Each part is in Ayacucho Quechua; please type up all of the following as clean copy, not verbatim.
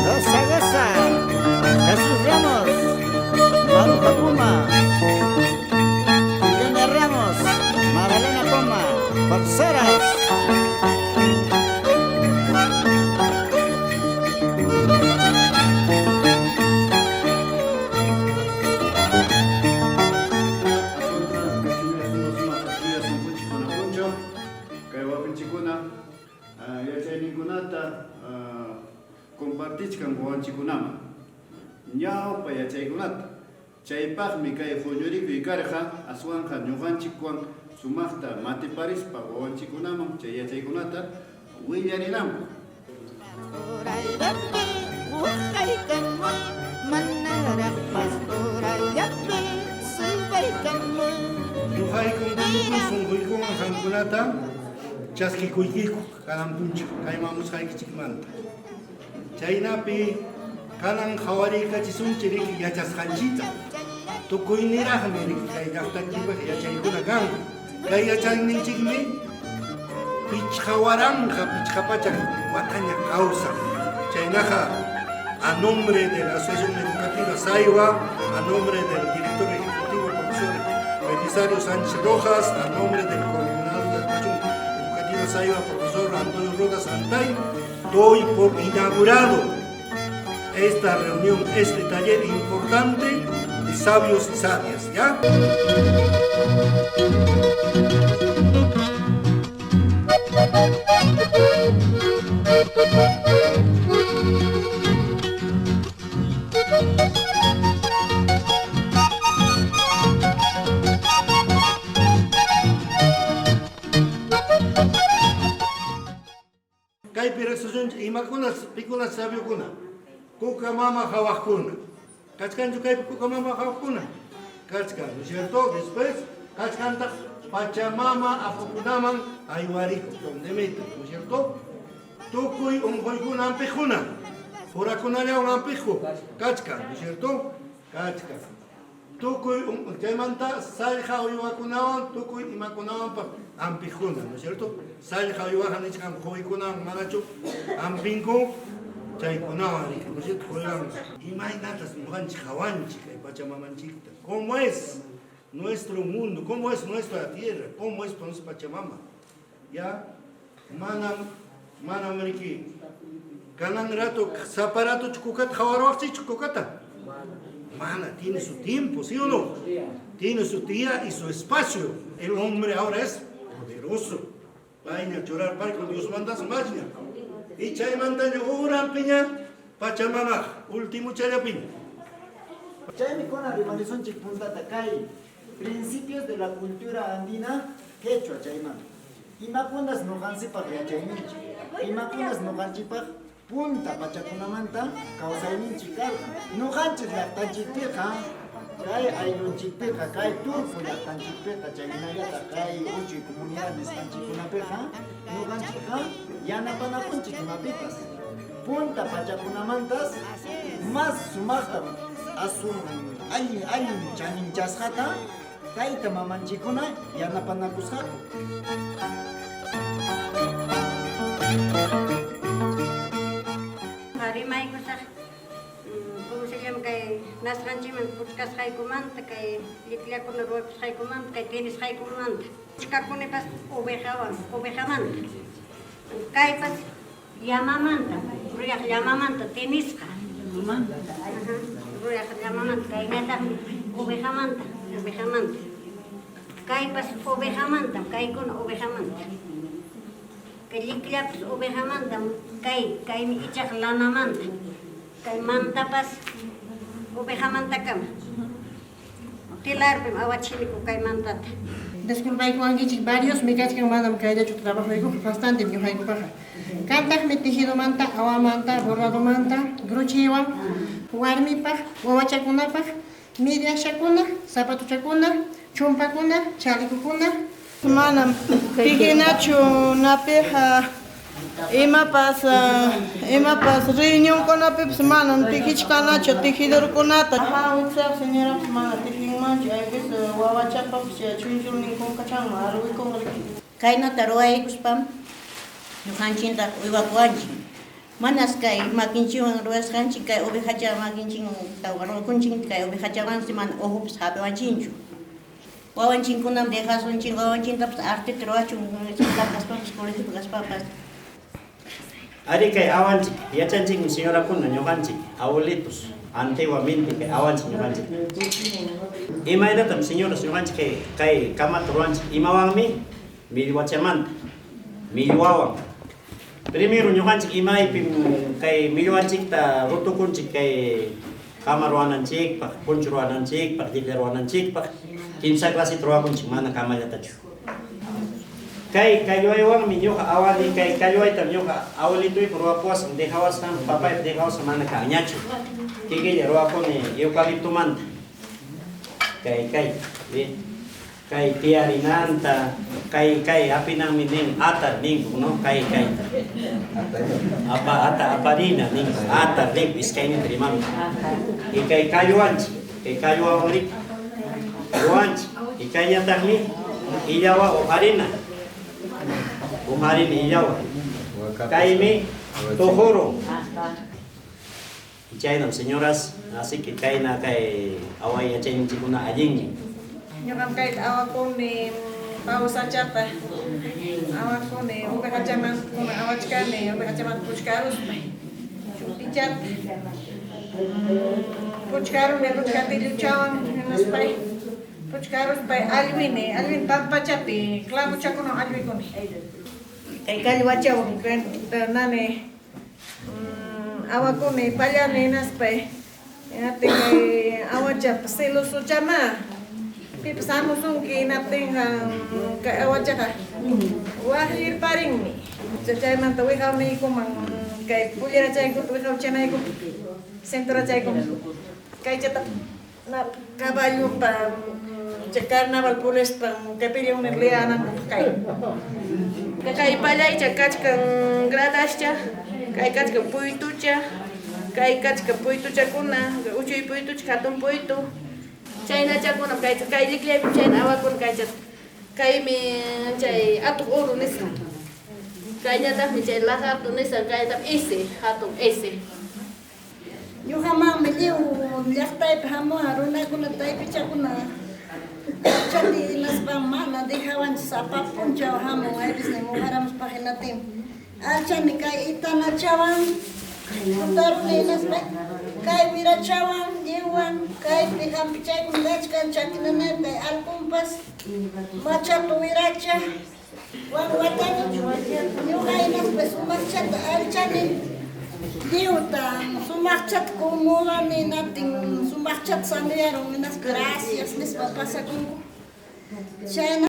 Goza, goza. Jesús Ramos, Maruja Puma, Juliana Ramos, Magdalena Poma, Parceras. Kay wawqinchikkuna yachayninkunata compartichkan wawanchikkunaman ñawpa yachaykunata. Chaypaqmi kay huñurikuy karqa aswanqa ñuqanchikwan sumaqta matiparispa wawanchikkunaman chay yachaykunata willarinanpaq. Ñuqaykum tukuy sunquykuwan qamkunata chaskikuykiku kanan punchaw kayman musqaykichikmanta. Chaynapi kanan qhawariykachisunchik riki yachasqanchikta. Tukuyniraqmi riki kay llaqtanchikpaq yachaykuna kan. Kay yachayninchikmi 5500 wataña kawsan. Chaynaqa a nombre de la Asociación Educativa Saywa, a nombre del director ejecutivo profesor Belisario Sánchez Rojas, a nombre del coordinador de la Asociación Educativa Saywa, profesor Antonio Rojas Antay, doy por inaugurado esta reunión, este taller importante de sabios y sabias, ¿ya? Kaypi riqsisunchik imakunas, pikunas sabiokuna, kuka mama hawaqkuna. Kachkanchu kaypi kuka mama hawaqkuna? Kachkan, ¿no es cierto? Después, kachkantaq Pachamama apukunaman aywarikuq, donde mete, ¿no es cierto? Tukuy unquykuna hampiqkuna, qurakunallawan hampiqku, kachkan, ¿no es cierto? Kachkan. Tukuy chaymanta sallqa uywakunawan tukuy imakunawanpas hampiqkuna, ¿no es cierto? Sallqa uywaqa nichkan quykunawan manachu hampinku chaykunawan riki, ¿no es cierto? Quywan. Imaynatas ñuqanchik qawanchik kay Pachamamanchikta? ¿Cómo es nuestro mundo? ¿Cómo es nuestra tierra? ¿Cómo es nuestra Pachamama? Ya, manam, manam riki kanan rato sapa ratochu kukata qhawaruwaqchikchu kukata? Mana, tiene su tiempo, ¿sí o no? Tiene su día y su espacio. El hombre ahora es poderoso. Payña churarparkun Diosmantas masña. Y chaymantaña uranpiña Pachamamaq último challapiña. Chaymi kunan rimarisunchik puntata kay Principios de la cultura andina quechua chaymanta. Imakunas ñuqanchikpaq yachayninchik, imakunas ñuqanchikpaq punta pachakunamanta kawsayninchik karqa. Ñuqanchik llaqtanchikpiqa, kay ayllunchikpiqa, kay Turpo llaqtanchikpiqa, chayhinallataq kay uchuy comunidad nisqanchikkunapiqa, ñuqanchikqa yanapanakunchik imapipas. Punta pachakunamantas más sumaqta aswan allin allin chaninchasqata tayta mamanchikkuna yanapanakusqaku. Rimaykusaq como se llama kay nasqanchikmanta puchkasqaykumanta kay llikllakuna ruwakusqaykumanta kay tinisqaykumanta. Puchkakunipas ovejawan ovejamanta kaypas Llamamanta, ruyaq llamamanta tinisqa. Ruyaq llamamanta, kayñataqmi ovejamanta, ovejamanta. Kaypas ovejamantam, kaykuna ovejamanta. Kay llikllapas ovejamantam, kay, kaymi ichaqa lanamanta. Kay mantapas ovejamantakama. Tilarpim awachiniku kay mantata. Disculpaykuwankichik, variosmi kachkan, manam kayllachu trabajoykuqa, bastantem ñuqaykupaqa. Kantaqmi tejidomanta, awamanta, bordadomanta, gruchiwan, warmipaq, wawachakunapaq, mediashakuna, zapatochakuna, chumpakuna, chalecokuna. Manam tijinachu napiqa imapas imapas reunionkunapipas manam tijichkanachu tijidorkunata. Ajá, witsaq señorapas mana tijinmanchu, hay veces Wawachapapas chunchulnin kunkachanman arwikunqa riki. Kaynata ruwaykuspam ñuqanchiktaqa uywakuwanchik. Manas kay makinchikwan ruwasqanchik kay ovejacha makinchikta ruwakunchik kay ovejachawansi mana uhupas hapiwanchinchu. Wawanchinkunam dejasunchik, wawanchintapas arteta ruwachun escuelapi kaspapas colegiopi kaspapas. Arí kay awanchik, yachanchikmi señorakuna ñuqanchik, abuelitos, antiguamente kay awanchik ñuqanchik. Imaynatam señoras ñuqanchik kay kay kamata ruwanchik? Imawanmi? Millwachamanta, millwawan. Primero ñuqanchik imaypim kay millwanchikta rutukunchik kay kama ruwananchikpaq, punchu ruwananchikpaq, lliklla ruwananchikpaq, kimsa claseta ruwakunchik mana kamallatachu. Kay kallwaywanmi ñuqa awani, kay kallwaytam ñuqa abuelitoypa ruwapuwasqan, dejawasqan, papaypa dejawasqan mana kanñachu. Kikilla ruwakuni eucaliptomanta. Kay kay, kay tiyarinanta, kay kay hapinanmi nin atar ninku, no? Kay kayta. Apa ata aparina ninku, atar ninku, iskayninta rimanku. Y kay kallwanchik, kay kallwawan riki ruwanchik. Y kayñataqmi illawa o harina. O harina illawa. Kaymi tujuru. Y chaynam señoras, así que kayna kay away yachayninchikkuna allinmi. Ñuqam kayta awakuni pawsachata, awakuni ovejachaman kuna awachkani ovejachamanta puchkaruspay chumpichata puchkaruni ruchkatilluchawan hinaspay puchkaruspay allwini allwini pampachapi clavochakunawan allwikuni. Kay kallwachawan nani awakuni pallani hinaspay hinaptin kay awachapa celosochama pipas hamusunki hinaptinqa kay awachaqa waqllirparinmi. Chaymanta wiqawniykuman kay pollerachaykuta wiqawchanaykuta cinturachaykuman kaychata caballopa chay carnaval purispan kay pillunnin lianankupaq kay. Kay pallaycha kachkan gradascha, kay kachkan puytucha, kay kachkan puytuchakuna, uchuy puytucha, hatun puytu, chaynachakunam kaycha, kay llikllaypi chayna awakuna kaycha, kaymi chay atuq uru nisqan, kayñataqmi chay lagarto nisqan, kaytam isi, hatun isi. Ñuqamanmi lliw llaqtaypi hamuwan runakuna taypichakuna chani hinaspa mana dejawanchu sapa punchaw hamun aypisni mujaramuspa hinatin alchani kay itanachawan kutaruni hinaspa kay wirachawan lliwwan kaypi hampichaykun kachkan chaki nanaypi kay alkumpas machato wiracha wan watani ñuqa hinaspa sumaqchata alchani lliwta sumaqchata kumurani hinaptin sumaqchata sanuyarun hinaspa gracias nispa pasakunku chayna.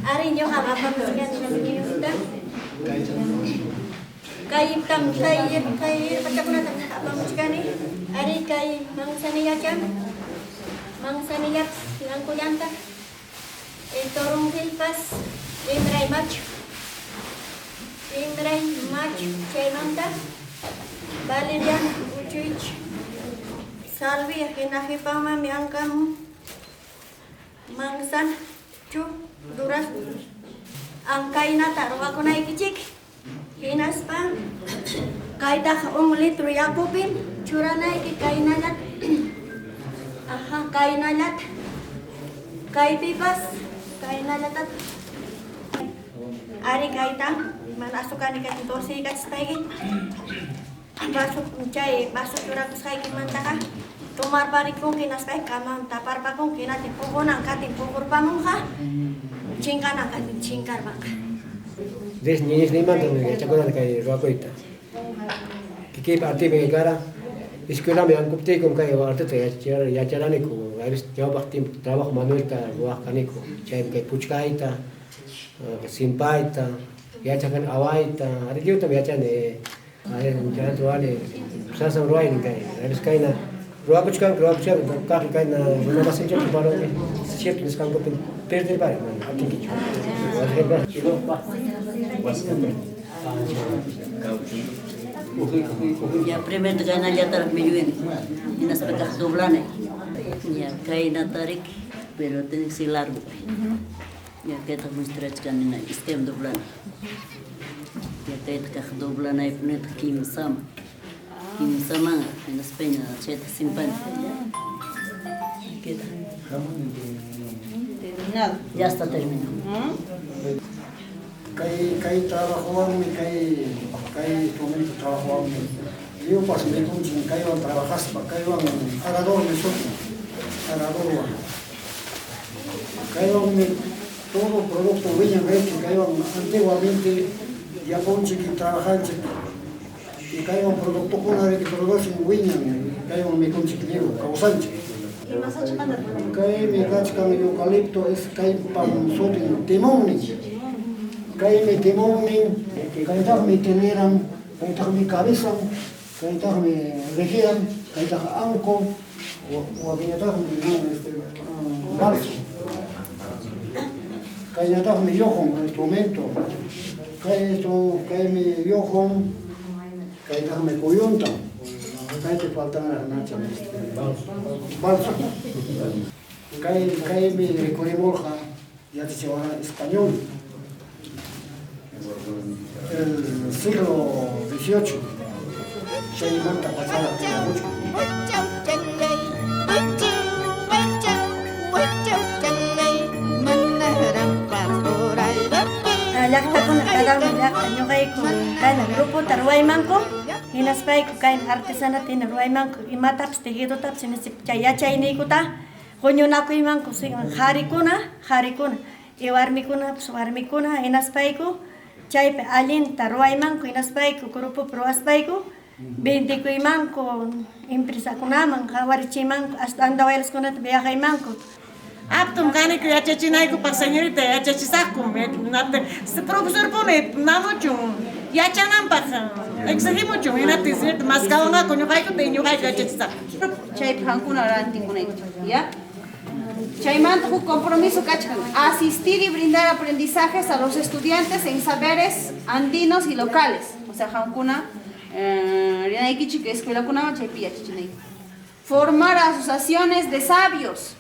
Ari ñuqam apamuchkani mikuyta. Kaytam kay kay pachakunata apamuchkani. Ari kay manzanillacham, manzanillapas yankullantaq, toronjilpas, imray machu, imray machu chaymanta valeriana uchuycha, salvia hina qipamanmi ankamun manzana chu durazno ankaynata ruwakunaykichik hinaspa kaytaqa 1 litro yakupim churanayki kaynallata aja kaynallata kaypipas kaynallatataq ari kayta mana azúcar kayta torciykachispayki vaso chay vaso churakusqaykimantaqa tomarparikunki hinaspayki kaman taparpakunki hinaptin puqunan katin puqurpamunqa. Chinkanan kaqtin chinkarpanqa. Desde niñezniymantam yachakunani kay ruwakuyta. Kikiypa artiymi kara, escuelaman yankuptiykum kay arteta yacharaniku, a veces ñawpaq tiempo trabajo manuelta ruwaq kaniku, chaymi kay puchkayta, simpayta, yachaq kani awayta, ari lliwtam yachani, chaynata ruwani, sasam ruwaynin kay, a veces kayna ruwakuchkanku, ruwakuchkanku, kaqlla kayna runa masinchikta parunki, cierto nisqankupi perderpari, mana atinkichu. Ya primero kaynallataraq millwini, hinaspa kaq doblani. Ya kaynatariki, pero tiene que ser largo. Ya kaytaq mustrachkani iskayman doblani. Ya kayta kaq doblanaypunitaq kimsaman. Kimsaman hinaspaña chayta simpani. Queda. Terminado. Ya está terminado. Kay kay trabajowanmi kay kay instrumento trabajowanmi lliwpas mikunchik kaywan trabajaspa kaywan aradormi sutin aradorwan kaywanmi todo producto wiñan riki kaywan antiguamente yapunchik y trabajanchik y kaywan productokuna riki producen wiñan kaywan mikunchik lliw kawsanchik. Kaymi kachkan eucalipto es kaypam sutin timonnin kaymi timonnin kaytaqmi tiniran kaytaqmi cabezan kaytaqmi rejiran kaytaq anku wakinñataqmi este balso kayñataqmi yojon instrumento kay esto kaymi yojon kaytaqmi kuyuntan kayta faltanraq nacha balso kay kaymi rikurimurqa yachachiwarqa español el siglo XVIII chaymanta pacharaq tiyamuchkan. Llaqtakuna cada uno llaqta ñuqayku kayna grupota ruwaymanku hinaspayku kayna artesanata hina ruwaymanku imatapas tejidotapas hinaspa chay yachayniykuta huñunakuymanku qarikuna qarikuna y warmikunapas warmikuna hinaspayku chaypi allinta ruwaymanku hinaspayku grupopi ruwaspayku vendekuymanku empresakunaman qhawarichiymanku hasta Andahuaylaskunata viajaymanku. Aptum kaniku yachachinaykupaq señorita yachachisaqkum profesorpuni namuchun yachananpaq exigimuchun hinaptin señorita maskawanqaku ñuqaykuta y ñuqayku yachachisaq. Chaypi qankuna rantikunaykichik, ¿ya? Chaymanta huk compromiso kachkan, asistir y brindar aprendizajes a los estudiantes en saberes andinos y locales. O sea, qankuna rinaykichik escuelakunaman chaypi yachachinayki. Formar asociaciones de sabios.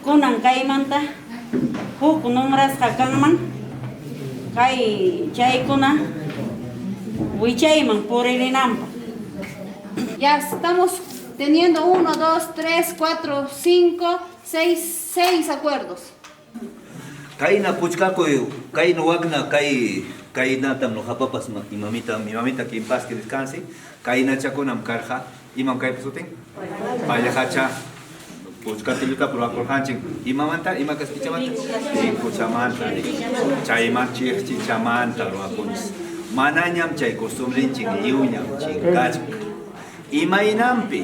Kunan kaymanta huk nombrasqa kanman kay chaykuna wichayman puririnanpaq. Ya estamos teniendo 1, 2, 3, 4, 5, 6, 6 acuerdos. Kayna puchkakuy, kayna wakna, kay kaynatam ñuqapapas imamita, mi mamita que en paz que descanse, kaynachakunam karqa, imam kaypa sutin? Pallahacha. Puchkatillutapas ruwakurqanchik. Imamanta, ima kaspichamanta? Tinkuchamanta, chayman chiqchichamanta ruwakunchis. Manañam chay costumbrenchik lliwñam chinkachkan. Imaynanpi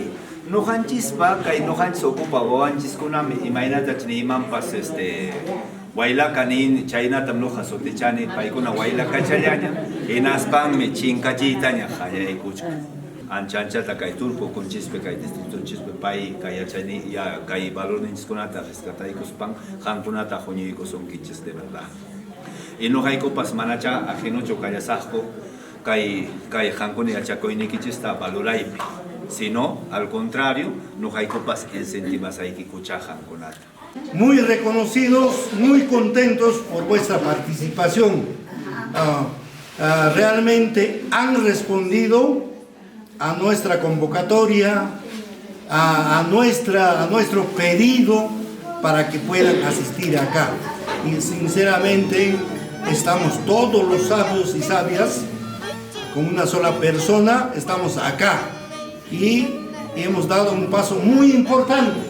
ñuqanchispa kay ñuqanchis ukupa wawanchiskunami imaynatach imanpas este waylaka nin chaynatam ñuqa sutichani paykuna waylakachallaña hinaspanmi chinkachiytaña qallaykuchkan. Ancha anchata kay turpo kunchispi kay distritonchispi pay kay yachayni ya kay valorninchiskunata rescataykuspan qamkunata huñuykusunkichis de verdad. Y ñuqaykupas manacha ajenuchu kallasaqku kay kay qankuna yachakuynikichista valoraypi, sino al contrario ñuqaykupas incentivashaykikucha qamkunata. Muy reconocidos, muy contentos por vuestra participación. Realmente han respondido a nuestra convocatoria, a nuestro pedido para que puedan asistir acá. Y sinceramente estamos todos los sabios y sabias, con una sola persona, estamos acá. Y hemos dado un paso muy importante,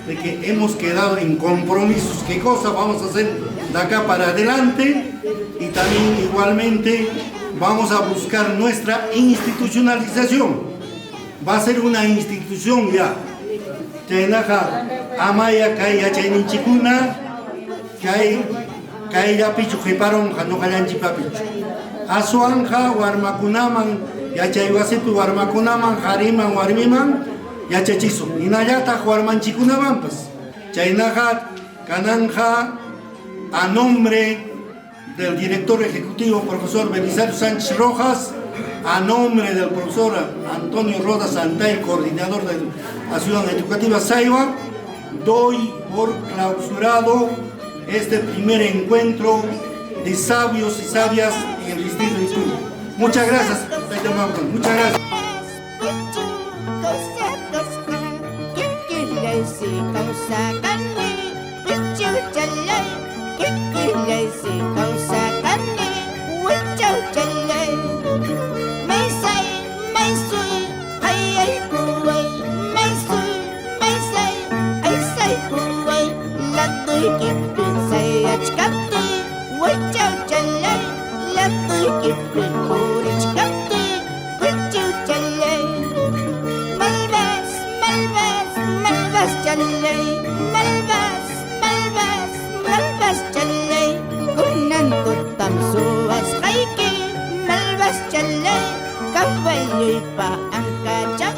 de que hemos quedado en compromisos, qué cosa vamos a hacer de acá para adelante y también igualmente vamos a buscar nuestra institucionalización. Va a ser una institución ya. Chaynaqa amaya kay yachayninchikuna kay kayllapichu qiparunqa ñuqallanchikpapichu. Aswanqa warmakunaman yachaywasipi warmakunaman qhariman warmiman yachachisun. Hinallataq warmanchikunamanpas. Chaynaqa kananja a nombre del director ejecutivo profesor Belisario Sánchez Rojas, a nombre del profesor Antonio Rodas Santay, coordinador de la Ciudad Educativa Saiwa, doy por clausurado este primer encuentro de sabios y sabias en el distrito de Istuyo. Muchas gracias, muchas gracias. Malvas chalay, caballo y pa anca.